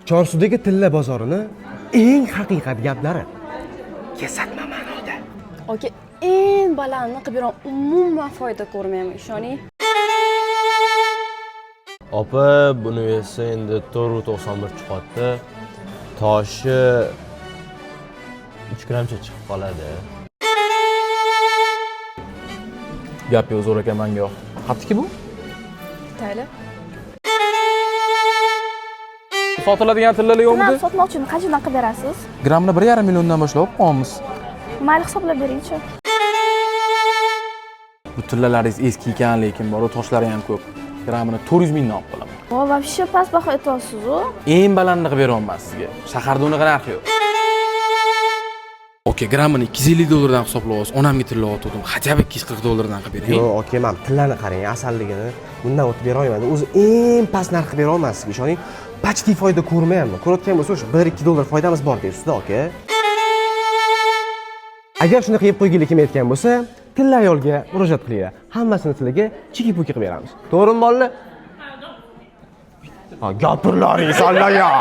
Chorsudagi tilla bozorini eng haqiqat gaplari. Kesatma ma'noda. Aka, eng balandini qilib beraman, umuman foyda ko'rmayman, ishoning. Opa, buni esa endi 491 chiqyapti. Toshi 3 grammcha chiqib qoladi. Gap yo'q, zo'r ekan, manga yoqdi. Qatniki bu? Tayla. Sotiladigan tillalar yo'qmidi? Nima sotmoqchimi? Qanchadan qilib berasiz? Grammni 1,5 milliondan boshlab olib qo'yamiz. Mayli, hisoblab beringchi. Bu tillalaringiz eski ekan, lekin bor, toshlari ham ko'p. Grammini 400 mingdan olib qolaman. Vo, вообще past baho aytyapsiz-u. Eng balandini qilib beryapman sizga. Shaharda unaqa narxi yo'q. Okey, grammini 250 dollardan hisoblayapsiz. Onamga tilla otgandim. Хотя бы 240 dollardan qilib bering. Yo'q, aka, men tillani qarang, asalligini bundan o'tib bera olmayman. O'zi eng past narx qilib bera olman sizga, ishoning. Почти foyda ko'rmayapman. Ko'rayotgan bo'lsa, o'sha 1-2 dollar foydamiz bor deysiz-da, aka. Agar shunaqa yeb qo'yginlik kelmayotgan bo'lsa, tilla ayolga murojaat qilinglar. Hammasini tillaga chiki-puki qilib beramiz. To'g'rimi, bolalar? Ha, gapirlaring, sallagan.